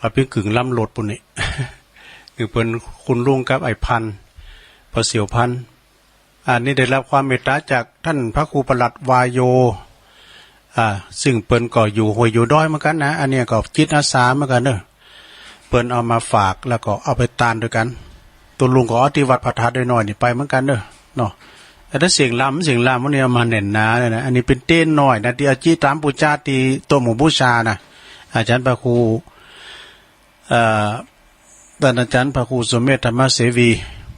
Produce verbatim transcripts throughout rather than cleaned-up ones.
มาเพียงกึ่งลำรถปุ้นนี่ คือเปิ้นคุณลุงกับไอ้พันธุ์ พ่อเสี่ยวพันธุ์ อันนี้ได้รับความเมตตาจากท่านพระครูประหลัดวาโย อ่า ซึ่งเปิ้นก็อยู่ห้วยอยู่ดอยเหมือนกันนะ อันเนี้ยก็จิตอาสาเหมือนกันเนอะ เปิ้นเอามาฝากแล้วก็เอาไปตานด้วยกัน ตุลุงก็เอาที่วัดพระธาตุดอยน้อยนี่ไปเหมือนกันเนอะ เนาะ แต่ถ้าเสียงลำ เสียงลำพวกนี้เอามาแน่นหนาเลยนะ อันนี้เป็นเต้นน้อยนะ ที่อาจิตามปูชา ที่โต๊ะหมู่บูชานะ อาจารย์พระครู เอ่อ ท่านอาจารย์พระครูสุเมธธรรมเสวี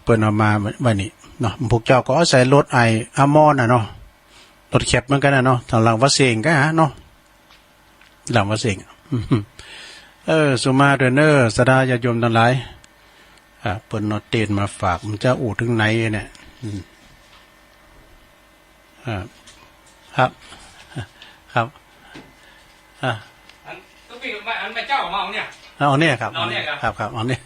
เปิ้นเอามาไว้นี่เนาะ พวกเจ้าก็อาศัยรถไอ้อมรน่ะเนาะ รถแคปเหมือนกันน่ะเนาะ ทางหลังวัดเสงก็หาเนาะ หลังวัดเสง เออ สุมาเด้อเนอ ศรัทธาญาติโยมทั้งหลาย อ่า เปิ้นเอาเตนมาฝาก มันจะอู้ถึงไหนเนี่ย อืม อ่า ครับ ครับ อ่า อัน ตุ๊กปี้มา อันมาเจ้ามาเอาเนี่ย เอาเนี่ยครับ เอาเนี่ยครับ ครับ ครับ เอาเนี่ย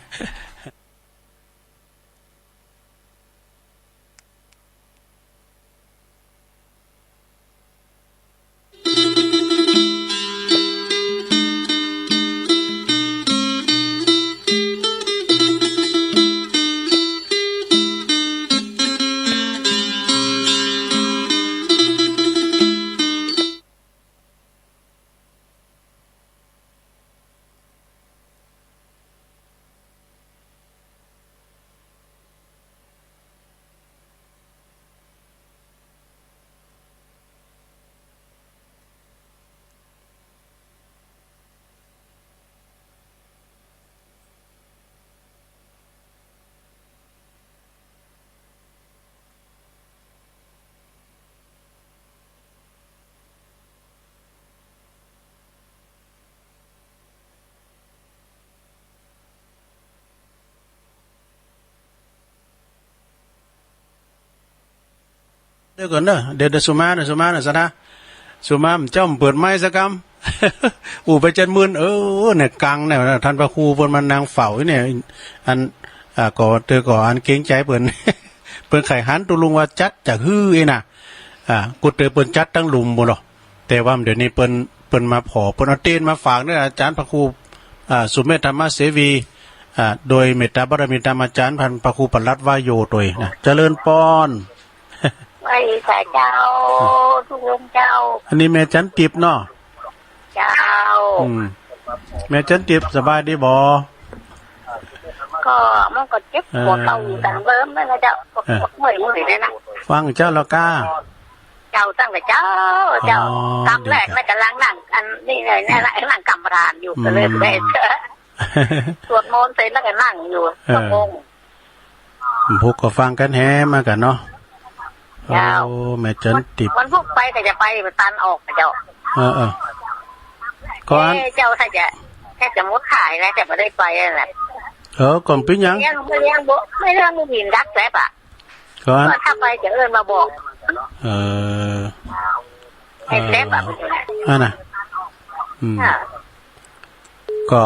เดี๋ยวก่อนเนอะ เดี๋ยว เดี๋ยวสุมาเนอะ สุมาเนอะ สนะ สุมา เจ้าเปิดไมค์สักกำ อู้ไปจัดมื่น เออ เนี่ย กังเนี่ยนะ ท่านพระครูเปิ้นมานั่งเฝ้าอยู่เนี่ย อัน อ่า ก็เธอก็อันเกรงใจเปิ้น เปิ้นไขหันตุลุงว่าจัดจะหื้อเอ้นะ อ่า กูเตอเปิ้นจัดตั้งหลุมบ่เนาะ แต่ว่าเดี๋ยวนี้เปิ้น เปิ้นมาผอ เปิ้นเอาเตนมาฝากเนี่ย อาจารย์พระครู อ่า สุเมธธรรมเสวี อ่า โดยเมตตาบารมีธรรมอาจารย์พันพระครูประหลัดวาโยโดยนะ เจริญปอน ไหว้สาเจ้า ทุกคนเจ้า อันนี้แม่จันติบเนาะ เจ้า อืม แม่จันติบสบายดีบ่ ก็มันก็เจ็บปวดเข่าอยู่ดังเดิมนั่นแหละเจ้า ก็ เออ ปวดเมื่อยเมื่อยนั่นนะ ฟังเจ้าแล้วก้า เจ้าตั้งแต่เจ้า เจ้า อ๋อ กำแรก ดีครับ นะกำลังนั่ง อันนี้ไงเนี่ยนะ นั่งกำรานอยู่ อืม ก็เลยได้ สวดมนต์เสร็จแล้วก็นั่งอยู่ เออ ชั่วโมง พวกก็ฟังกันแฮมากันเนาะ เจ้า โอ้ แม่จันติบ วันพุธไปก็จะไปตันออกเจ้า เออ เออ ก่อน เอ้ย เจ้าถ้าจะ ถ้าจะมดขายนะ จะไม่ได้ไปนั่นแหละ เออ ก่อนเป็นหยัง ไม่เลี้ยง ไม่เลี้ยงบ่ ไม่เลี้ยงบ่บินดักแสบอะ ก่อน ถ้าไปจะเอิ้นมาบอก เออ ให้แซ่บอะ เออ อันน่ะ อืม ค่ะ ก็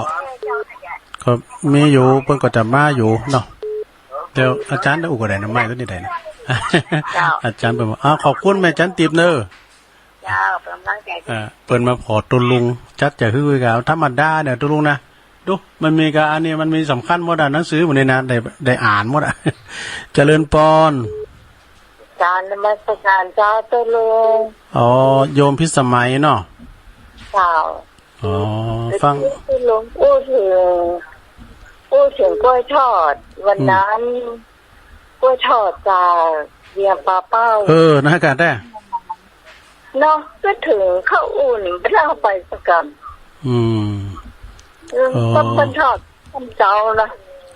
ก็มีอยู่ เพิ่นก็จะมาอยู่เนาะ เดี๋ยวอาจารย์ได้อุกอะไรนะ ไม้ตัวนี้ได้นะ เจ้า อาจารย์เปิ้นบอก อ้าว ขอบคุณแม่จันติบเนอะ เจ้า เป็นกำลังใจ เออ เปิ้นมาผอตุลุง จัดจะหื้อกับธรรมดาเนี่ย ตุลุงนะ ดู มันมีกับอันนี้ มันมีสำคัญหมดอะ หนังสือหมดนี่นะ ได้ ได้อ่านหมดอะ เจริญปอน การนมัสการเจ้าตุลุง อ๋อ โยมพิสมัยเนาะ เจ้า อ๋อ ฟัง ตุลุงอู้ถึง อู้ถึงกล้วยทอด วันนั้น อืม กล้วยทอดจากเวียงป่าเป้า เออ นะ กาแต้ เนาะ ก็ถึงข้าวอุ่น ไม่ได้เอาไปสักกำ อืม เออ อ๋อ ต้มกล้วยทอด ต้มเจ้านะ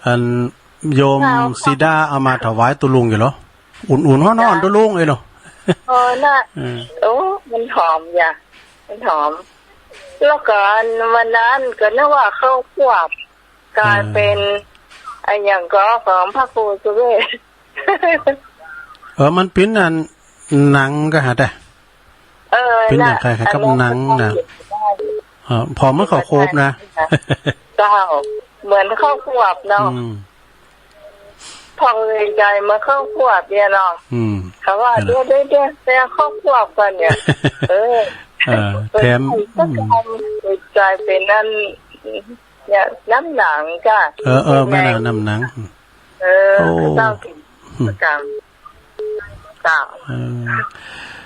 อันโยม เจ้า ซีดาเอามาถวายตุลุงอยู่เหรอ อุ่นๆ ฮ้อนๆ เจ้า ตุลุงเอ้ยเนาะ เออ น่ะ เออ โอ้ มันหอมอย่า มันหอม แล้วก็อันวันนั้นก็นึกว่าข้าวควบ กลายเป็น เออ อันอย่างก็ของพระครูสุเวช เออ มันเป็นอันหนังก็หาแต่ เออ เป็นอย่าง น่ะ ใครๆ กับ อันนั้น หนังน่ะ ก็ได้ เออ พอมันเข้าโคบนะ เจ้า เหมือนข้าวควบเนาะ อืม พอเลยใจมาข้าวควบเนี่ยเนาะ อืม เขาว่า นั่นน่ะ เดี๋ยวๆๆ ไปเอาข้าวควบก่อนเนี่ย เออ เออ แถม ก็กลายเป็นนั่น เนี่ยน้ำหนังจ้ะ เออ เออ แม่น่ะ น้ำหนัง เออ โอ้ เจ้ากินประจำ จ้ะ เออ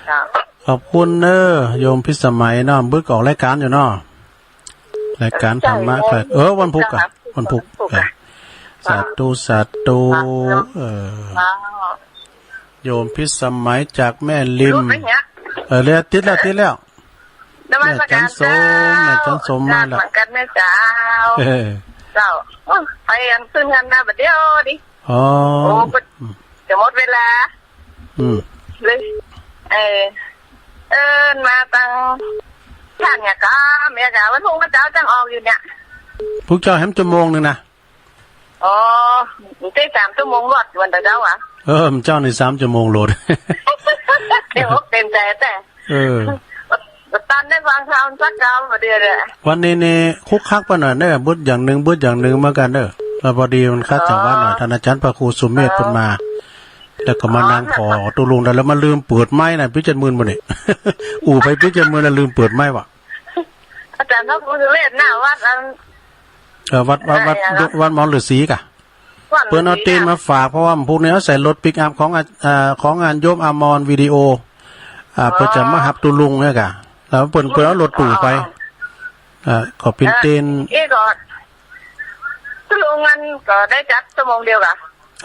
จ้ะ ขอบคุณเด้อ โยมพิสมัยเนาะ บึกออกรายการอยู่เนาะ รายการธรรมะ ใช่ ค่ะ เออ วันพุธอะ วันพุธ วันพุธ เออ ค่ะ สาธุ สาธุ ค่ะ เออ ค่ะ โยมพิสมัยจากแม่ริม รู้ไหมเนี่ย เออ แล้ว ติดแล้ว ติดแล้ว นมัสการ แม่จันสม เจ้า แม่จันสมมาแล้ว เหมือนกันแม่เจ้า เออ เจ้า โอ้ย ไปอันขึ้นเงินนะบัดเดียวดิ อ๋อ โอ้ จะหมดเวลา อืม เลย เออ เอิ้นมาตั้ง ท่านเนี่ยกะ แม่กะ วันพุธมาเจ้าจังออกอยู่เนี่ย พวกเจ้าแหมชั่วโมงหนึ่งนะ อ๋อ ได้สามชั่วโมงรอดวันเดียวอะ เออ เจ้านี่สามชั่วโมงโลด เดี๋ยวเต็มใจแต่ เออ ตอนได้ฟังข่าวสักข่าวมาเดือนเลย วันนี้นี่คึกคักปะหน่อยเด้อ บึดอย่างหนึ่ง บึดอย่างหนึ่งเหมือนกันเด้อ แล้วพอดีมันคัดจังหวะหน่อย อ๋อ ท่านอาจารย์พระครูสุเมธ อ๋อ เพิ่นมา แล้วก็มานั่ง อ๋อ ขอตุลุงได้ แล้วมาลืมเปิดไมค์นะ พี่จันหมื่นบ่เนี่ย อู่ไปพี่จันหมื่นแล้วลืมเปิดไมค์ว่ะ อาจารย์พระครูสุเมธหน้าวัดอัน เออ วัด วัด วัด อะไรอะ วัดหมอฤาษีกะ วัดฤาษี เพิ่นเอาเต็นท์มาฝาก เพราะว่าพวกนี้เอาใส่รถปิกอัพของอา เอ่อ ของงานโยมอมรวิดีโอ อ่า อ๋อ เพิ่นจะมารับตุลุงเนี่ยกะ แล้วเพิ่น เพิ่นเอารถตู้ไป อ๋อ อ่า ก็เป็นเต็นท์ เออ เอ๊ะ ก็ ตุลุงมันก็ได้จัดชั่วโมงเดียวกะ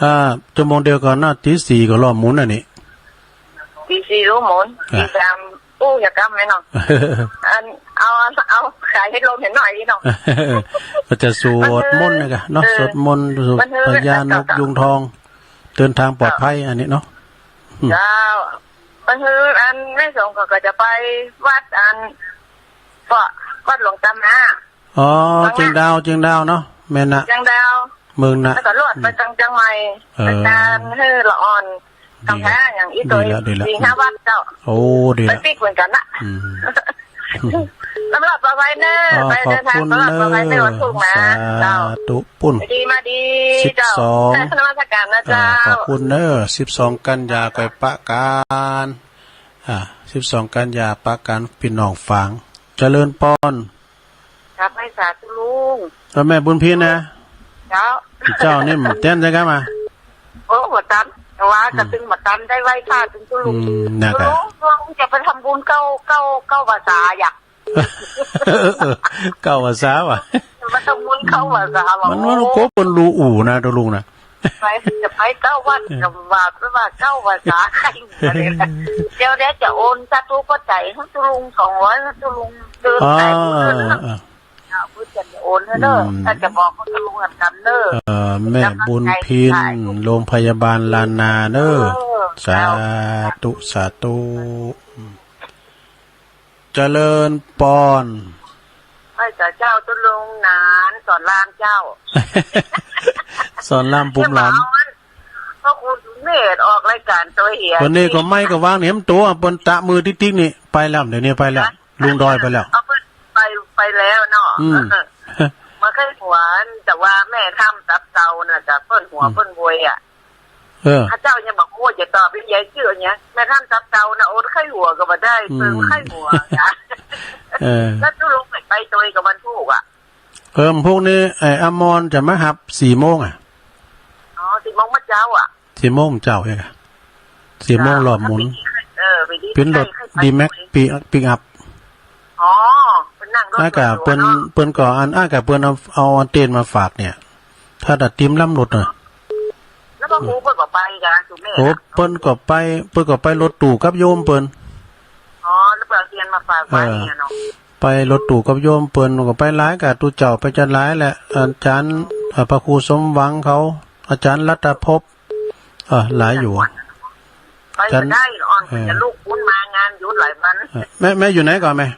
อ่า ชั่วโมงเดียวก่อนนะ ตีสี่ก็รอบหมุนอันนี้ ตีสี่รอบหมุน อ่า ตีสาม อู้ อย่ากำไว้เนาะ อัน เอา เอา ขายให้ลมเห็นหน่อยเนาะ ก็จะสวดมนต์นะคะเนาะ เออ สวดมนต์ สวด มันเฮอะ พญานกยูงทอง เดินทางปลอดภัย อันนี้เนาะ อืม เจ้า มันเฮอะ อันแม่สงฆ์เขาก็จะไปวัดอัน ก็วัดหลวงตามา อ๋อ วังนะ เจียงดาว เจียงดาวเนาะ แม่นนะ เจียงดาว เมืองนะ แล้วก็ลอดไป อืม ทางเชียงใหม่ เออ ไปตามเฮอะ ละอ่อน กำแพงอย่างอีตัว ดีแล้ว ดีแล้ว สี่ห้าวัดเจ้า โอ้ ดีแล้ว ไปปิ๊กเหมือนกันนะ อืม สำหรับปลอดภัยเนอะ อ๋อ ไปเดินทาง ขอบคุณ สำหรับปลอดภัยเนอะ เนอะ วันพุธนะ สาธุ เจ้า ปุ้น ดีมาดี สิบสอง เจ้า นมัสการนะเจ้า อ่า ขอบคุณเนอะ สิบสองกันยา ไปปะกัน อ่า สิบสองกันยา ปะกัน พี่น้องฝาง เจริญปอน ครับ ให้สาธุลุง แล้วแม่บุญพินนะ เจ้า เจ้านี่มันเต้นใช่ไหมมา โอ้ มาตัน แต่ว่า อืม กระตึงมาตันได้ไหว้พระถึงตุลุง อืม นะครับ ลุง ลุงจะไปทำบุญเก้า เก้า เก้าภาษาอยาก เก้าภาษาว่ะ จะมาทำบุญเก้าภาษาหรอ มัน มันโคตรเป็นรูอู่นะ ตัวลุงนะ ไป จะไปเก้าวัด เออ กับว่า ไปว่าเก้าภาษาใครอยู่อะไรนะ เดี๋ยวเดี๋ยวจะโอนสาธุปัจจัยให้ตุลุงสองร้อย ให้ตุลุงเดิน อ๋อ สายบุญเดิน เออ เออ เอาเพื่อจะโอนให้เด้อ อืม ถ้าจะบอกก็ตุลุงกันเด้อ เอ่อ แม่บุญพิน โรงพยาบาลลานาเด้อ เออ สาธุ สาธุ อืม เจริญปอน ให้กับเจ้าตุลุงหนาน สอนรามเจ้า สอนรามปุ้มหลาน เดี๋ยวมาเอาอัน พ่อครูสุเมธออกรายการตัวเหีย วันนี้ก็ไม่ก็วางเนี่ยมันตัว บนตะมือติ๊กๆ นี่ ไปแล้ว เดี๋ยวนี้ไปแล้ว ฮะ ลุงดอยไปแล้ว เอาเพิ่นไป ไปแล้วเนาะ อืม มาเคยหัว แต่ว่าแม่ทำตับเตาน่ะจ้ะ เพิ่นหัว อืม เพิ่นโวยอ่ะ เออ พระเจ้ายังบอกโอ้ย อย่าตอบเป็นยายเจื้อเนี่ย แม่ทำตับเตาน่ะ โอนไข้หัวก็บ่ได้ อืม เติมไข้หัวจ้ะ เออ แล้วตุลุงไปตัวเองกับมันถูกอ่ะ เออ พวกนี้ ไอ้อมรจะมาหับสี่โมงอ่ะ อ๋อ สี่โมงมาเจ้าอ่ะ สี่โมงเจ้าเองอะ สี่โมง จ้ะ รอบหมุน เออ ไปดิ เป็นรถ ใคร ใคร ดีแม็ก ไป ปิก ปิกอัพ อ๋อ เป็นนั่งรถ อากาศ ส่วนตัว เปิ้น เนาะ เปิ้นก็อัน อากาศ เปิ้นเอา เอาอันเต็นท์มาฝากเนี่ย ถ้าดัดติมล้ำรถน่ะ แล้วพ่อครูเปิ้นก็ไปกันสุเมธ โอ้ อะ เปิ้นก็ไป เปิ้นก็ไปรถตู้กับโยมเปิ้น อ๋อ แล้วเปิ้นเอาเตียนมาฝากไว้ เออ เนี่ยเนาะ ไปรถตู้กับโยมเปิ้นก็ไปหลายกะ ตู้เจ้าไปจะหลายแหละ อาจารย์ เอ่อ พระครูสมหวังเขา อาจารย์รัตภพ เออ หลายอยู่ ไป จัน ก็ได้ อ่อน เออ จะลูกคุณมางานหยุดหลายวัน เออ แม่ แม่อยู่ไหนก่อนแม่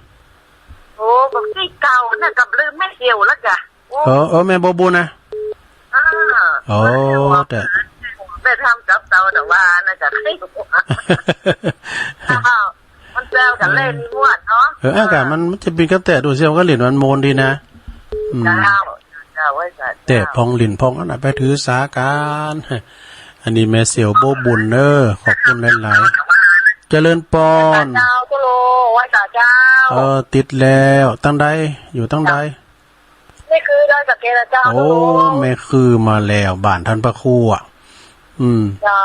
โอ้ บักที่เก่าน่ะ กับลืมแม่เสี่ยวแล้วจ้ะ โอ้ เออ เออ แม่บ่บุญนะ อ่า โอ้ แต่ แม่ทำกับเตาแต่ว่าน่าจะใครหัว อ้าว มันแซวกันเล่นนี่ม่วนเนาะ เออ อากาศมัน มันจะเป็นกระแตดูเซียวก็หลินมันโมนดีนะ อืม เจ้า เจ้า ไว้สาธุ แต่พองหลินพองอันน่ะ ไปถือสาการ อันนี้แม่เสี่ยวโบบุญเด้อ ขอบคุณหลายๆ เจริญปอน เจ้า ตุลุง ไว้สาเจ้า เออ ติดแล้ว ตั้งใด อยู่ตั้งใด เจ้า นี่คือดอยสะเก็ดอะเจ้า โอ้ แม่คือมาแล้ว บ้านท่านพระครูอ่ะ อืม เจ้า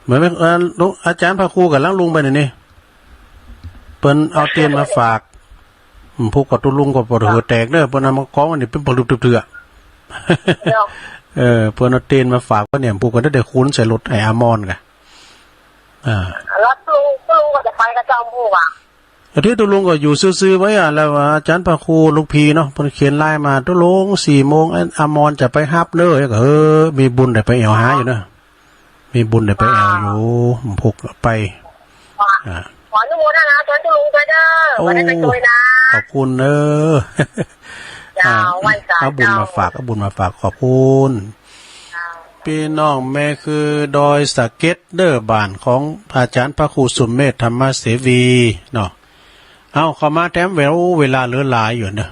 เหมือนแม่ เอ่อ ลุง อาจารย์พระครูกับลังลุงไปนี่นี่ เปิ้นเอาเตียนมาฝาก อืม พวกกับตุ๊ลุงก็ปวดหัวแตกเด้อ เปิ้นเอามากองไว้นี่เป็นปลุกเถื่อ เจ้า เออ เปิ้นเอาเตียนมาฝากไว้เนี่ย พวกก็ได้แต่คูณใส่รถไอ้อามอนกะ อ่า แล้วตุ๊ลุง ตุ๊ลุงก็จะไปกับเจ้าหมู่อ่ะ อาทิตย์ตุ๊ลุงก็อยู่ซื่อๆไว้อ่ะ แล้วว่าอาจารย์พระครูลูกพีเนาะ เพิ่นเขียนไลน์มา ตุ๊ลุง สี่โมง อันอมรจะไปฮับเด้อ แล้วก็ เออ มีบุญได้ไปแอวหาอยู่เนาะ มีบุญได้ไปแอวอยู่ พวกไป อ่า ขออนุโมทนาสาธุลุงด้วยเด้อ โอ้ บ่ได้ไปช่วยนะ ขอบคุณเด้อ เจ้า อ่า ไหว้สา เอาบุญมาฝาก เจ้า เอาบุญมาฝาก ขอบคุณ เจ้า พี่น้องแม่คือดอยสะเก็ดเด้อ บ้านของอาจารย์พระครูสุเมธธรรมเสวีเนาะ เอาเข้ามาแถมแวว เวลาเหลือหลายอยู่เนอะ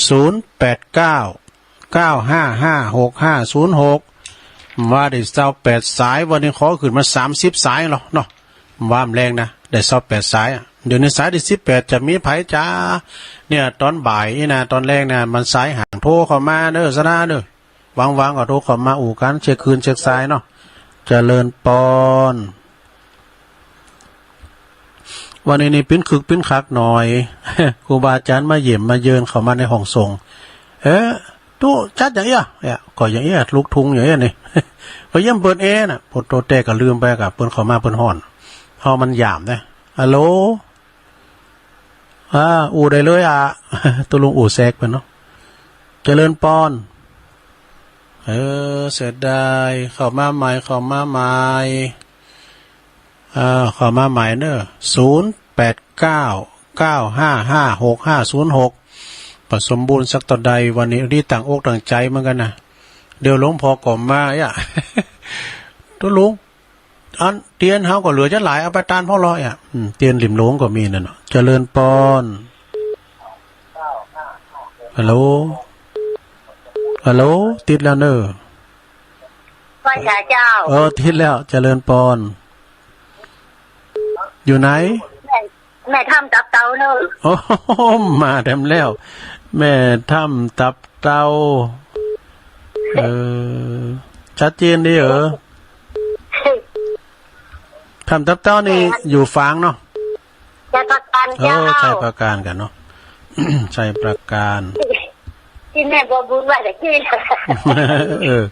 ศูนย์แปดเก้า เก้าห้าห้า หกห้าศูนย์หก ว่าได้ซาวแปดสาย วันนี้ขอขึ้นมาสามสิบสายแล้วเนาะ ว่ามันแรงนะ ได้ซาวแปดสายอะ เดี๋ยวนี้สายที่สิบแปดจะมีไผจ้า เนี่ย ตอนบ่ายนี่นะ ตอนแรกนะ มันสายห่าง โทรเข้ามาเด้อ สนะเด้อ ว่างๆก็โทรเข้ามาอู้กัน เช็คคืนเช็คสายเนาะ เจริญปอน วันนี้นี่ปิ้นคึกปิ้นคักหน่อย ครูบาอาจารย์มาเยี่ยมมาเยือนเข้ามาในห้องส่ง เอ๊ะ ตู้จัดอย่างเอี้ย เนี่ย ก็อย่างเอี้ย ลูกทุงอย่างเอี้ยนี่ ก็เยี่ยมเปิดแอร์น่ะ พอโตแต่ก็ลืมไปกับเปิ้นเข้ามาเปิ้นฮ้อน เฮามันยามนะ ฮัลโหล อ่า อู้ได้เลยอ่ะ ตุ๊ลุงอู้แซกเปิ้นเนาะ เจริญปอน เออ เสียดาย เข้ามาใหม่ เข้ามาใหม่ อ่า เข้ามาใหม่เนอะ ศูนย์แปดเก้า เก้าห้าห้า หกห้าศูนย์หก ผสมบูรณ์สักต่อใด วันนี้ดีต่างอกต่างใจเหมือนกันนะ เดี๋ยวหลวงพ่อก็มาอ่ะ ตุ๊ลุง อันเตียนเฮาก็เหลือจะหลาย เอาไปตานพ่อลอยอ่ะ อืม เตียนหลิมหลวงก็มีนั่นเนาะ เจริญปอน ฮัลโหล ฮัลโหล ติดแล้วเนอะ ไหว้สาเจ้า เออ ติดแล้ว เจริญปอน อยู่ไหน แม่ แม่ถ้ำตับเต่าเนอะ โอ้ มาแถมแล้ว แม่ถ้ำตับเต่า เออ ชัดเจนดีเหรอ ถ้ำตับเต่านี่อยู่ฝางเนาะ ชัยปราการ เออ เจ้า ชัยปราการกันเนาะ ชัยปราการ ที่แม่บัวบุญว่าแต่กี้นะ เออ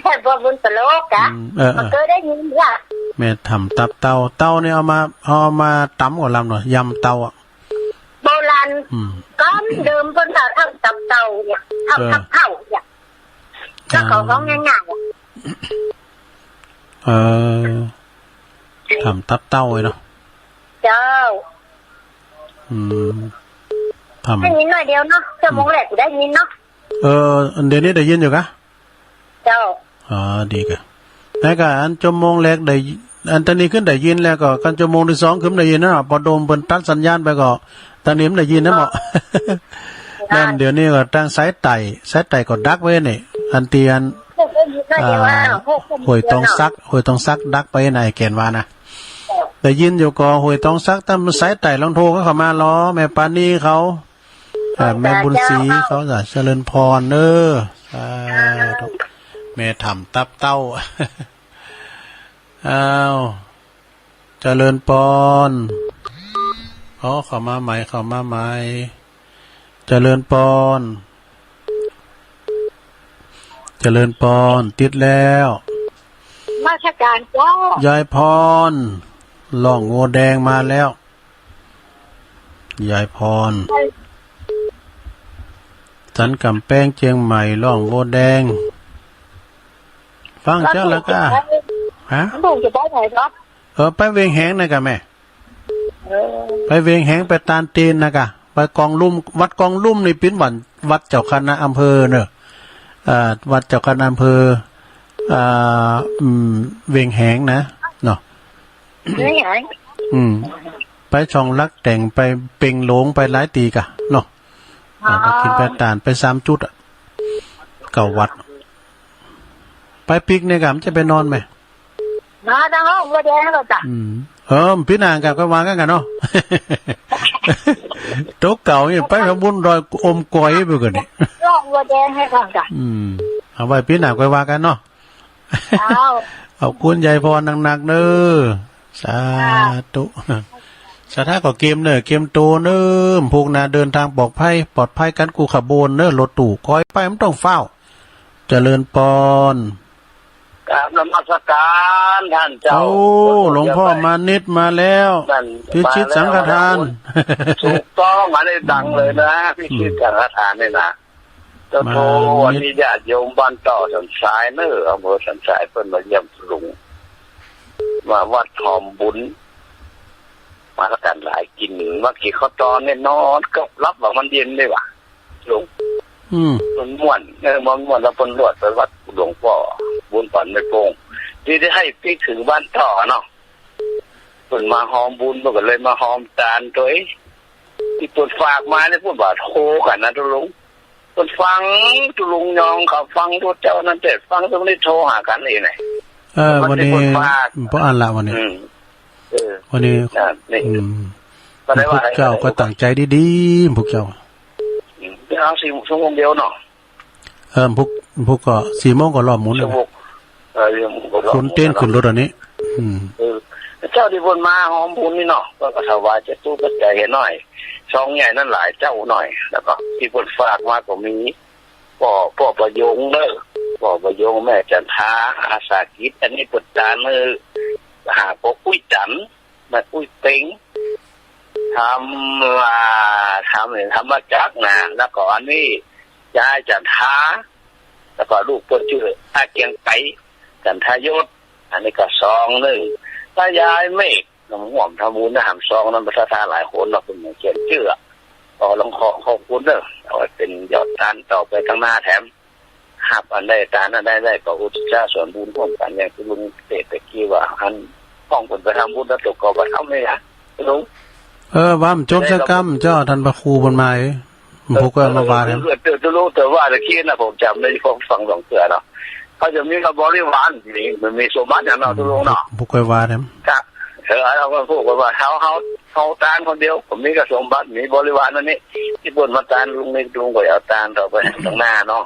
แม่บัวบุญตลกอะ อืม เออ เออ มันเคยได้ยินว่า แม่ถ้ำตับเต่า เต่านี่เอามา เอามาตำกับลำเนาะ ยำเต่าอะ โบราณ อืม ก้อนเดิมเพิ่นว่าถ้ำตับเต่าเนี่ย ถ้ำ เออ ตับเต่าเนี่ย เจ้าของ อ่า ของง่ายๆอะ เออ ถ้ำตับเต่าเลยเนาะ เจ้า อืม ถ้ำ ได้ยินหน่อยเดียวเนาะ ชั่วโมงแรกได้ยินเนาะ เออ เดี๋ยวนี้ได้ยินอยู่กะ เจ้า อ๋อ ดีกะ แล้วก็อันชั่วโมงแรกได้ อันตอนนี้ขึ้นได้ยินแล้วก็ กันชั่วโมงที่สองขึ้นได้ยินนะ พอโดมเปิ้นตัดสัญญาณไปก็ ตอนนี้มันได้ยินนะหมอ อ๋อ นั่น เดี๋ยวนี้ก็ตั้งสายไต่ สายไต่ก็ดักไว้นี่ อันเตียน ได้ยินหน่อยเดียวอะ อ่า ห้วยตองสัก ห้วยตองสักดักไปไหนแก่นวานะ ได้ยินอยู่ก็ห้วยตองสัก แต่มันสายไต่ลองโทรเข้ามาล้อ แม่ปานีเขา อ่า แม่บุญศรีเขา จ้ะ เจริญพรเด้อ สาธุ แม่ถ้ำตับเต่า อ้าว เจริญปอน อ๋อ เข้ามาใหม่ เข้ามาใหม่ เจริญปอน เจริญปอน ติดแล้ว ราชการเจ้า ยายพร ล่องงัวแดงมาแล้ว ยายพร สันกำแพงเชียงใหม่ ล่องงัวแดง ฟังเจ้าแล้วก็ ฮะ ลูกจะไปไหนครับ เออ ไปเวียงแหงนะกะแม่ เออ ไปเวียงแหง ไปตานตีนนะกะ ไปกองลุ่ม วัดกองลุ่มนี่ปิ้นหวัน วัดเจ้าคณะอำเภอเนอะ อ่า วัดเจ้าคณะอำเภอ อ่า อืม เวียงแหงนะ เนาะ เวียงแหง อืม ไปช่องลักแต่ง ไปเปงหลง ไปหลายตีกะ เนาะ อ่า ไปกินไปตาน ไปสามจุดอะ เก้าวัด ไปปิกเนี่ยกะ มันจะไปนอนไหม มาทางห้องบัวแดงแล้วจ้ะ อืม เออ พี่นางกับก็วางกันกันเนาะ โต๊ะเก่านี่ไปทำบุญดอยอมก๋อยไปก่อนนี่ ร่องบัวแดงให้ก่อนจ้ะ อืม เอาไว้ปีหน้าค่อยว่ากันเนาะ อ้าว ขอบคุณยายพรหนักๆเด้อ สาธุ สาธุ ก็เกมเนอะ เกมโตเนอะ พวกนาเดินทางปลอดภัย ปลอดภัยกันกู้ขบวนเนอะ รถตู้คอยไปมันต้องฟ้าว เจริญปอน กราบนมัสการท่านเจ้า โอ้ หลวงพ่อมานิดมาแล้ว นั่น พิชิตสังฆทาน มาแล้ว ถูกต้อง อันนี้ดังเลยนะ พิชิตสังฆทานนี่นะ เจ้าโท มานิด วันนี้ญาติโยมบ้านต่อสันทรายเนอะ อำเภอสันทรายเพิ่นมาเยี่ยมลุง มาวัดหอมบุญ มาแล้วกันหลายกิน มากินข้าวตอนเนี่ยนอนก็รับว่ามันเย็นเลยว่ะ ลุง อืม มันม่วน เออ มันม่วน แล้วเพิ่นลวดไปวัดหลวงพ่อบุญปันไม่โป่ง ที่ได้ให้ปิ๊กถึงบ้านต่อเนาะ เพิ่นมาหอมบุญ เพิ่นก็เลยมาหอมตานตัวเอง ที่เพิ่นฝากมาเนี่ย เพิ่นว่าโทรกันนะตุลุง เพิ่นฟังตุลุงยองเขาฟังตัวเจ้านั่นแต่ฟังตรงนี้โทรหากันเองไง เออ มัน วันนี้ เพิ่นฝาก บ่อ่านละวันนี้ อืม เออ วันนี้ อ่า นี่ อืม ก็ได้ว่า พวกเจ้าก็ตั้งใจดีๆ พวกเจ้า อืม เอาสี่ชั่วโมงเดียวเนาะ เออ พวก พวกก็สี่โมงก็รอบหมุนแล้ว ชั่วโมง เออ ชั่วโมงก็รอบหมุน คนเต้นขึ้นรถอันนี้ อืม เออ เจ้าที่เพิ่นมาหอมบุญนี่เนาะ เพิ่นก็ถวายเจ้าตู้ปัจจัยให้หน่อย ซองใหญ่นั่นหลายเจ้าหน่อย แล้วก็ที่เพิ่นฝากมาก็มี พ่อ พ่อประยงเด้อ พ่อประยง แม่จันทา อาสากิจ อันนี้เพิ่นตานมือ หาพ่ออุ้ยจันทร์ แม่อุ้ยเต็ง ทำ อ่า ทำ ทำมาจากนะ แล้วก็อันนี้ ยายจันทา แล้วก็ลูกเพิ่นชื่ออาเกียงไก่ จันทายศ อันนี้ก็ซองหนึ่ง ถ้ายายเมฆ น้ำหอมทำบุญนะหามซองนั้น ประชาทานหลายคนเนาะ เป็นหมู่เขียนชื่อ ขอหลวงขอขอบคุณเด้อ เอาไว้เป็นยอดทานต่อไปข้างหน้าแถม หากอันใดทานอันใดได้ก็อุทิศส่วนบุญร่วมกัน อย่างที่ลุงเทศน์ตะกี้ว่า อันของเพิ่นไปทำบุญแล้วตกก็บ่ทำเลยนะลุง เออ ว่ามันจบสักกำเจ้า ท่านพระครูเพิ่นมาเอ้ย ผมก็มาว่าแล้ว เออ เออ เออ ลุง แต่ว่าตะกี้นะ ผมจำได้ ผมฟังสองเทื่อเนาะ เขาจะมีกับบริวาร มี มันมีสมบัติอย่างเนาะ อืม ลุงเนาะ ผมก็ว่าแล้ว ครับ เออ เอาก็พูดกันว่า เฮา เฮา เฮาทานคนเดียว ผมมีกับสมบัติ มีบริวารนั่นนี่ ที่เพิ่นมาทานลุงนี่ ลุงก็เอาทานต่อไปข้างหน้าเนาะ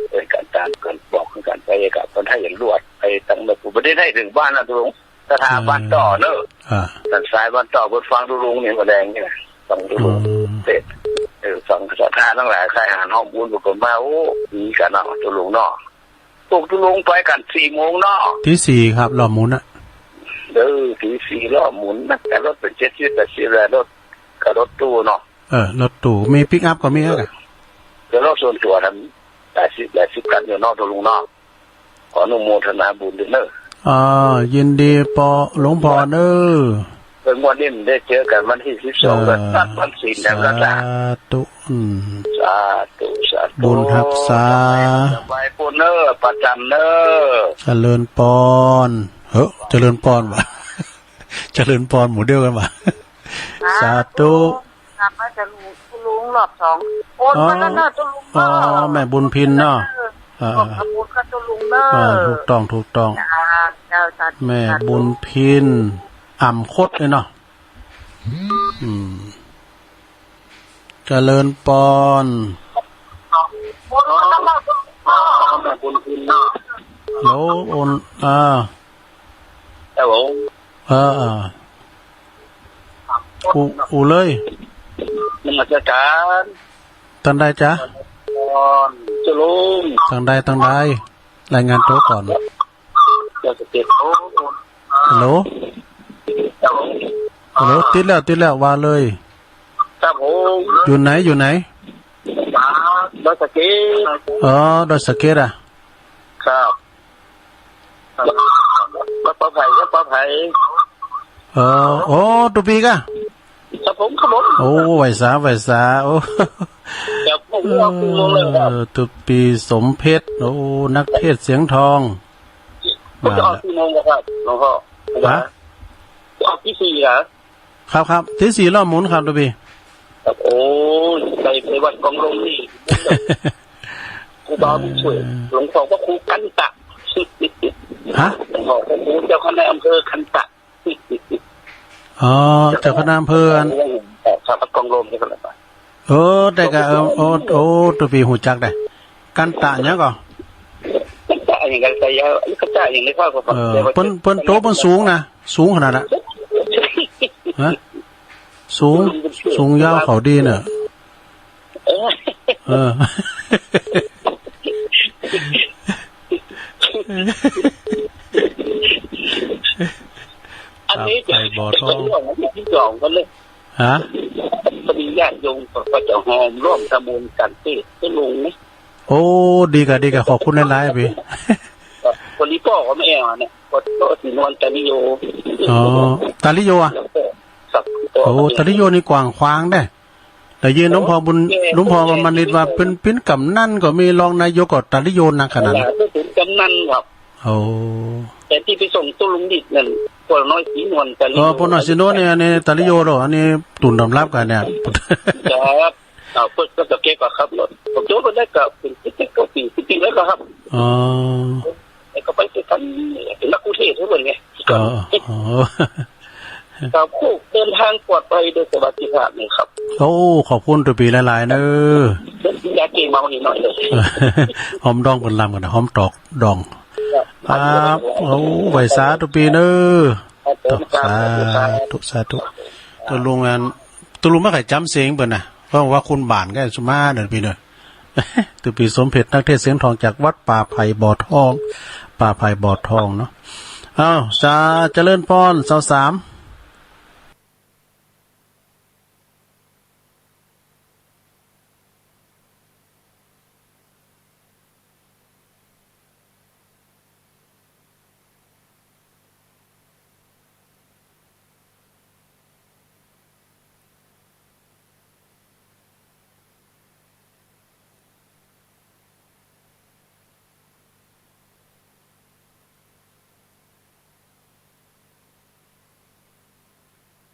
เป็นการตามกันบอกกันไปกับคนไทยอย่างรวดไปตั้งแต่ผู้บ่ได้ให้ถึงบ้านนะลุง สถาบันต่อเนอะ อ่า สันสายบ้านต่อเพิ่นฟังลุงนี่มาแดงนี่นะฟังลุง อืม เสร็จ เออ ฟังสถาทั้งหลาย ใครหาห้องบุญปรากฏว่า โอ้ ดีกันเนาะ ตุลุงเนาะ พวกตุลุงไปกันสี่โมงเนาะ ตีสี่ครับ รอบหมุนอะ เออ ตีสี่รอบหมุนนะ แต่รถเป็นเจ็ดสิบ แปดสิบ แล้ว รถ กับรถตู้เนาะ เออ รถตู้ มีปิกอัพก็มีอะ เดี๋ยวรถส่วนตัวทำแปดสิบ แปดสิบ คันอยู่เนาะ ตุลุงเนาะ ขออนุโมทนาบุญด้วยเนอะ อ่า ยินดีปอหลวงพ่อเนอะ เออ งวดนี้มันได้เจอกันวันที่สิบสอง เออ ก็ตัดวันศีลแล้วนะจ๊ะ สาธุ อืม สาธุ สาธุ บุญฮักษา สบายปุณเนอะ ประจำเนอะ เจริญปอน เฮ้อ เจริญปอนวะ เจริญปอนหมู่เดียวกันวะ สาธุ กลับมาจะลุง ลุงรอบสอง โอนมาแล้วเนอะ อ๋อ ตุลุงเนอะ อ๋อ แม่บุญพินเนาะ เออ ขอบคุณค่ะตุลุงเนอะ เออ ถูกต้อง ถูกต้อง จ้า เจ้า สาธุ แม่บุญพิน อ่ำคดเลยเนาะ อืม เจริญปอน โอนมาแล้วเนอะ แม่บุญพินเนาะ แล้วโอน อ่า ครับผม เออ เออ อู อูเลย นมัสการ ตั้งใดจ๊ะ ก่อน เจ้าลุง ตั้งใด ตั้งใด รายงานตัวก่อน เจ้าสเต็ป โอ้ ฮัลโหล ครับผม ฮัลโหล ติดแล้ว ติดแล้ว ว่าเลย ครับผม อยู่ไหน อยู่ไหน ดอยสะเก็ด อ๋อ ดอยสะเก็ดอะ ครับ วัดป่าไผ่ วัดป่าไผ่ เออ โอ้ ตุปีกะ ครับผม ครับผม โอ้ ไหวสา ไหวสา โอ้ ครับผม ออกกี่โมงเลยครับ เออ ตุปีสมเพชร โอ้ นักเทศน์เสียงทอง ผมจะออกกี่โมงครับ หลวงพ่อ ฮะ ออกตีสี่เหรอ ครับ ครับ ตีสี่รอบหมุนครับ ตุปี ครับ โอ้ย ไป ไปวัดกองลมนี่ ครูบาบุญช่วย เออ หลวงพ่อพระครูกันตะ ฮะ หลวงพ่อพระครูเจ้าคณะอำเภอกันตะ อ๋อ เจ้าคณะอำเภออัน ครับ วัดกองลม เออ แต่ก็ เออ โอ้ โอ้ ตัวปีหูจักได้ กันตะหยังก็ กันตะหยัง กันตะหยัง กันตะหยังเลยครับ เออ เพิ่น เพิ่นโตเพิ่นสูงนะ สูงขนาดน่ะ ฮะ สูง สูงยาวเขาดีเน่ะ เออ เออ อันนี้จะ ไปบ่อทอง เป็นเรื่องที่สองกันเลย ฮะ พอดีญาติโยมก็จะหอมร่วมทำบุญกันที่ที่ลุงนี่ โอ้ ดีกะ ดีกะ ขอบคุณหลายๆ พี่ ครับ พอดีพ่อเขาไม่แอวเนี่ย ก็ก็สินอนตาลิโย อ๋อ ตาลิโยอะ ครับ โอ้ ตาลิโยนี่กว้างขวางเด้ ได้ยินหลวงพ่อบุญ แม่ หลวงพ่อมานิดว่า แม่ เป็น เป็นกำนันก็มี รองนายกก็ตาลิโยหนักขนาดนั้น เป็นกำนันครับ โอ้ แต่ที่ไปส่งตู้ลุงดิดนั่น พวกน้อยสีนวลตาลิโย เออ พวกน้อยสีนวลเนี่ย อันนี้ตาลิโยเหรอ อันนี้ตุ่นดำรับกันเนี่ย ครับ เอาเพิ่นก็จะเก็บอะครับ รถผมโจ้ก็ได้กับเป็นสิบเจ็ดกว่าปี สิบปีแล้วก็ครับ อ๋อ แล้วก็ไปไปทำเป็นนักกรุงเทพฯให้เพิ่นไง อ๋อ อ๋อ ครับ คู่เดินทางปลอดภัยโดยสวัสดิภาพนี่ครับ โอ้ ขอบคุณตัวปีหลายๆ เด้อ เดี๋ยวอยากกินเมานิดหน่อยเลย หอมดองเพิ่นลำกันนะ หอมตอกดอง ครับ ครับ โอ้ ไหว้สาตัวปีเด้อ ครับผม สาธุ สาธุ ตัวลุงอัน ตัวลุงมาไขจำเสียงเพิ่นน่ะ เพราะว่าคุณบ้านก็สุมาเด้อพี่เด้อ ตุปีสมเพชร นักเทศน์เสียงทองจากวัดป่าไผ่บ่อทอง ป่าไผ่บ่อทองเนาะ อ้าว สา เจริญพร สาวสาม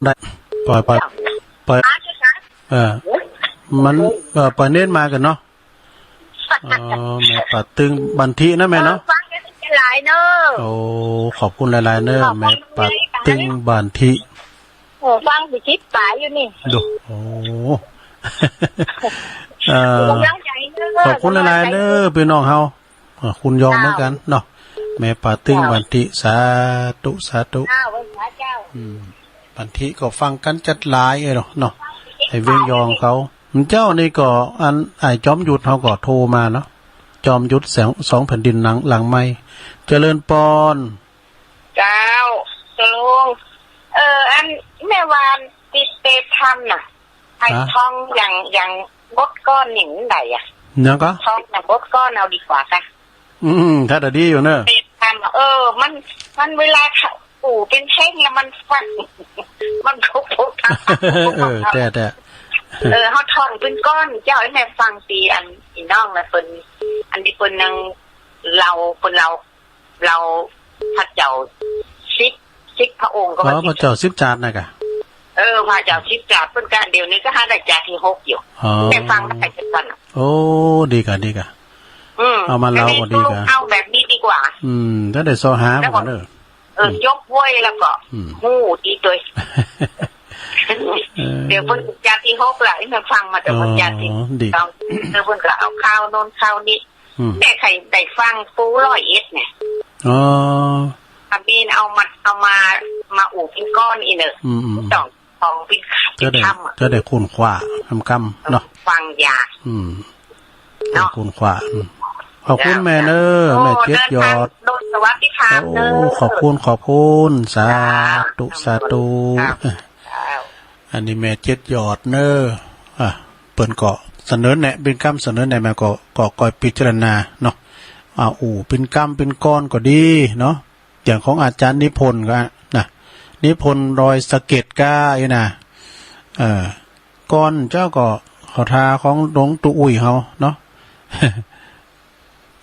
ได้ ปล่อย ปล่อย ปล่อย เออ มัน เออ ปล่อยเน้นมากันเนาะ อ๋อ แม่ป่าตึงบันทินะแม่เนาะ เออ ฟังกันหลายเนอะ โอ้ ขอบคุณหลายๆ เนอะ ขอบคุณ แม่ป่าตึงบันทิ โอ้ ฟังสิคิดสายอยู่นี่ ดู โอ้ เอ่อ กำลังใจเนอะ ขอบคุณหลายๆ เนอะ พี่น้องเฮา อ่า คุณยอง เจ้า เหมือนกันเนาะ แม่ป่าตึง เจ้า บันทิ สาธุ สาธุ เจ้า เจ้า อืม บันทิก็ฟังกันจัดหลายเอ้ยเนาะ เนาะ ไอ้เวียงยองเขา เจ้านี่ก็ อัน ไอ้จอมยุทธเขาก็โทรมาเนาะ จอมยุทธแสง สองแผ่นดินหลัง หลังไมค์ เจริญปอน เจ้า ตกลง เออ อัน แม่วานติดเตทำน่ะ ไอ้ ฮะ ทองอย่าง อย่างบดก้อนหนิงไหนอะ ยังก็ ทองอย่างบดก้อนเอาดีกว่าค่ะ อืม ถ้าจะดีอยู่เนอะ เตทำอะ เออ มัน มันเวลาเขาปู่เป็นเพ่งแล้วมันฟัง มันทุกข์ทุกข์ทั้ง เออ แต่ แต่ เออ เขาทองเป็นก้อน เจ้าให้แม่ฟังตีอันอีน้องนะเปิ้น อันที่เปิ้นนั่งเล่า เปิ้นเล่า เราพระเจ้าสิบ สิบพระองค์ก็ อ๋อ ว่าสิบ พระเจ้าสิบจาดนะกะ เออ พระเจ้าสิบจาดเพิ่นกะ เดี๋ยวนี้ก็หาได้จาดที่หกอยู่ อ๋อ ได้ฟังได้จังซั่นน่ะ โอ้ ดีกะ ดีกะ อืม เอามาเล่าก็ดีกะ อันนี้เอาแบบนี้ดีกว่า อืม ถ้าได้ซอหา แล้วก็ ก่อนเด้อ เออ อืม ยกเว้ยแล้วก็ อืม ฮู้ดีโดย เออ เดี๋ยวเพิ่นจาดที่หกละ ให้มันฟังมาแต่เพิ่นจาดที่ อ๋อ ดี สอง เดี๋ยวเพิ่นก็เอาข่าวโน่นข่าวนี้ อืม แม่ใครได้ฟังปูร้อยเอ็ดเนี่ย อ๋อ อามีนเอามา เอามา มาอู่เป็นก้อนอีเนอะ อืม อืม อืม ต้องของเป็น ก็ได้ เป็นคำอะ ก็ได้ค้นคว้าทำกำเนาะ ฟังยา อืม เนาะ ได้ค้นคว้า อืม ขอบคุณ เจ้า แม่เนอะ โอ้ แม่เจ็ดยอด เดินทางโดยสวัสดิภาพเนอะ โอ้ ขอบคุณ ขอบคุณ สาธุ สาธุ ครับ เจ้า อันนี้แม่เจ็ดยอดเนอะ อ่ะ เปิ้นก็เสนอแนะ เป็นคำเสนอแนะมาก็ ก็คอยพิจารณาเนาะ อ่า อู่เป็นกำเป็นก้อนก็ดีเนาะ อย่างของอาจารย์นิพนธ์ก็นะ นิพนธ์ดอยสะเก็ดก็อยู่นะ เออ ก้อนเจ้าก็เขาทาของหลวงปู่อุ่ยเขาเนาะ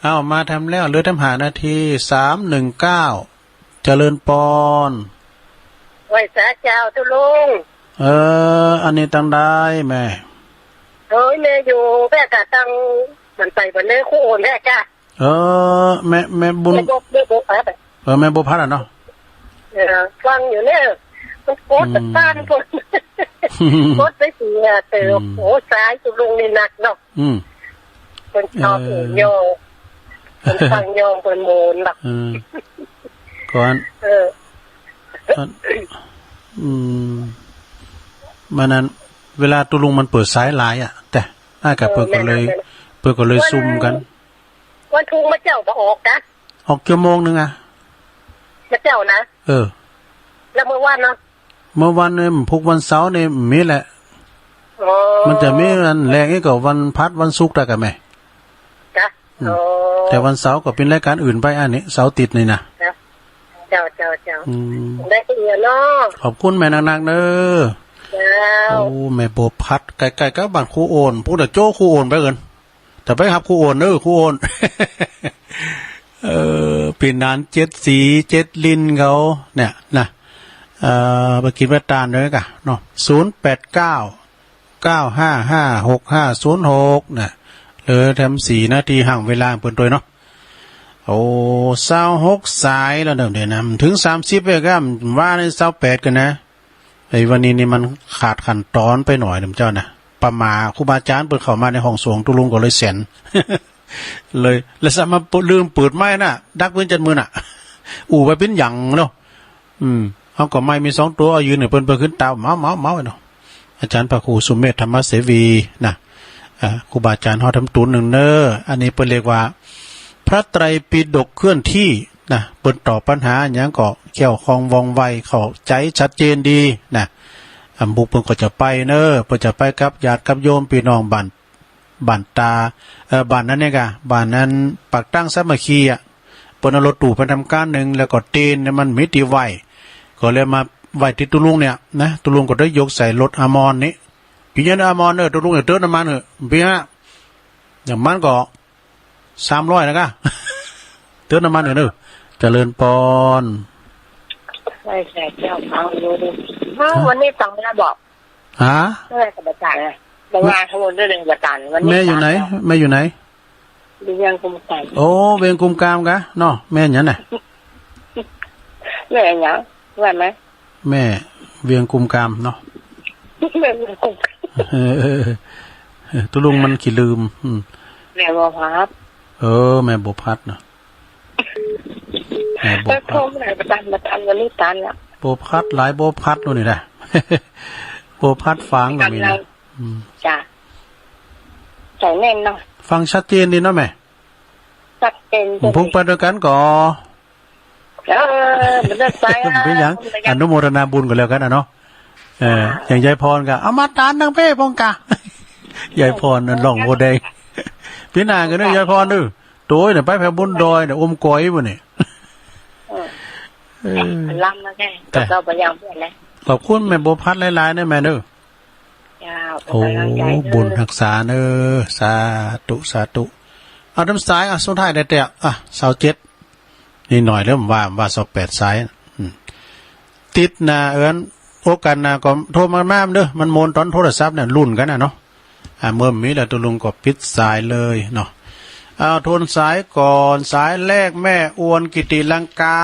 เอามาทำแล้ว เหลือทำห้านาที สามหนึ่งเก้า เจริญปอน ไหว้สาเจ้าตุลุง เออ อันนี้ตังได้แม่ เอ้ย แม่อยู่แม่กะตัง มันไปวันนี้คู่โอนแม่จ้ะ เออ แม่ แม่บุญ แม่บก แม่บกครับ เออ แม่บัวพัดอะเนาะ เออ ฟังอยู่เนี่ย มันโคตร อืม ต้านคน กดไปสิอ่ะแต่ อืม โอ้สายตุลุงนี่หนักเนาะ อืม เพิ่นชอบ เออ โยง เพิ่นฟังโยง เพิ่นโมนเนาะ เออ ก่อน เออ อัน อืม มันนั้น เวลาตุลุงมันเปิดสายหลายอ่ะ แต่อ้ายกับ เออ เปิ้นก็เลย แม่นๆ เปิ้นก็เลย วัน ซุ่มกัน วันพุธมาเจ้าบ่ออกนะ ออกชั่วโมงหนึ่งอะ มาเจ้านะ เออ แล้วเมื่อวานเนาะ เมื่อวานเนี่ยพุธวันเสาร์เนี่ยมีแหละ อ๋อ มันจะมีอันแรกนี่ก็วันพัดวันศุกร์ได้กันไหม จ้ะ อืม อ๋อ แต่วันเสาร์ก็เป็นรายการอื่นไปอันนี้ เสาร์อาทิตย์นี่นะ จ้ะ เจ้า เจ้า เจ้า อืม ได้เสียเนาะ ขอบคุณแม่นักๆเด้อ เจ้า โอ้ แม่บัวพัด ใกล้ๆกับบ้านครูโอน พูดแต่โจ้ครูโอนไปเอิ้น แต่ไปครับครูโอนเด้อ ครูโอน เออ ปีนานเจ็ดสี เจ็ดลินเขา เนี่ยนะ เอ่อ ไปกินไปตานด้วยกันเนาะ ศูนย์แปดเก้า เก้าห้าห้า หกห้าศูนย์หก นะ เหลือแถมสี่นาทีห่างเวลาเปิ้นตัวเนาะ โอ้ ซาวหกสายแล้วเดี๋ยวนี้นะ ถึงสามสิบเองก็ว่าในซาวแปดกันนะ ไอ้วันนี้นี่มันขาดขั้นตอนไปหน่อยหนึ่งเจ้านะ ประหม่าครูบาอาจารย์เปิ้นเข้ามาในห้องสงฆ์ตุลุงก็เลยแสน เลย แล้วสามารถลืมเปิดไมค์น่ะ ดักเปิ้นจัดมือน่ะ อู่ไปเป็นหยังเนาะ อืม เอาก็ไมค์มีสองตัว เอายืนให้เปิ้น เปิ้นขึ้นตา เมา เมา เมาเนาะ อาจารย์พระครูสุเมธธรรมเสวีนะ อ่า ครูบาอาจารย์ฮอดทำตูนหนึ่งเน้อ อันนี้เปิ้นเรียกว่า พระไตรปิฎกเคลื่อนที่นะ เปิ้นตอบปัญหาหยังก็แคล่วคล่องว่องไว เข้าใจชัดเจนดีนะ อ่า บุกเปิ้นก็จะไปเน้อ เปิ้นจะไปกับญาติกับโยมพี่น้องบ้าน บ้านตา เอ่อ บ้านนั้นเนี่ยกะ บ้านนั้นปากตั้งสามัคคีอ่ะ เปิ้นเอารถตู้ไปทำการหนึ่ง แล้วก็เตนเนี่ยมันมีที่ไว้ ก็เลยมาไว้ที่ตุลุงเนี่ยนะ ตุลุงก็ได้ยกใส่รถอามอนนี่ ปีนี้อามอนเนอะ ตุลุงเนี่ยเติมน้ำมันเนอะ ปีนี้น้ำมันก็สามร้อยนะกะ เติมน้ำมันเนอะ เจริญปอน ใช่ใช่เจ้าฟังอยู่ดิ อ้าว วันนี้ฟังแล้วบอก ฮะ เมื่อไหร่กับอาจารย์อะ บอกว่าทั้งหมดเรื่องอาจารย์ วันนี้ แม่อยู่ไหน อาจารย์ แม่อยู่ไหน อยู่เวียงกุมกาม โอ้ เวียงกุมกามกะเนาะ แม่หยังน่ะ แม่หยัง ว่าไหม แม่เวียงกุมกามเนาะ แม่เวียงกุมกาม เออ เออ เออ ตุลุงมันขี้ลืม อืม แม่บัวพัด เออ แม่บัวพัดเนาะ แม่บัวพัด แล้วโทรมาไหนประจำ ประจำวันนี้ตันละ บัวพัดหลายบัวพัดนู่นนี่นะ บัวพัดฝางก็มีนะ กำลัง อืม จ้ะ ใส่แน่นเนาะ ฟังชัดเจนดีเนาะแม่ ชัดเจน ผมพงไปด้วยกันก่อ เออ มันเลิศไปอ่ะ เป็นหยัง มันเลิศ อนุโมทนาบุญกันแล้วกันนะเนาะ เออ อ่า อย่างยายพรก็ เอามาตานทางเพ่พงกะ ยายพรนั่นร้องโบแดง พี่นางก็เนี่ย ยายพรเด้อ โตยเนี่ย ไปแผ่บุญดอยเนี่ย อมก๋อยบ่เนี่ย เออ เออ ลำแล้วไง แต่ ก็ไปยังเพื่อนนะ ขอบคุณแม่บัวพัดหลายๆนะแม่เด้อ จ้า โอ้ เป็นกำลังใจเด้อ บุญรักษาเด้อ สาธุ สาธุ เอาน้ำสาย อ่ะ สุดท้ายได้แต่ อ่ะ ซาวเจ็ด นี่หน่อยแล้วว่า ว่าซาวแปดสาย อืม ติดหน้าเอิ้น โอกาสหน้าก็โทรมา มาเด้อ มันโมนตอนโทรศัพท์เนี่ย รุ่นกันนะเนาะ อ่า เมื่อมีแล้วตุลุงก็ปิดสายเลยเนาะ เอาโทนสายก่อน สายแรกแม่อวนกิติลังกา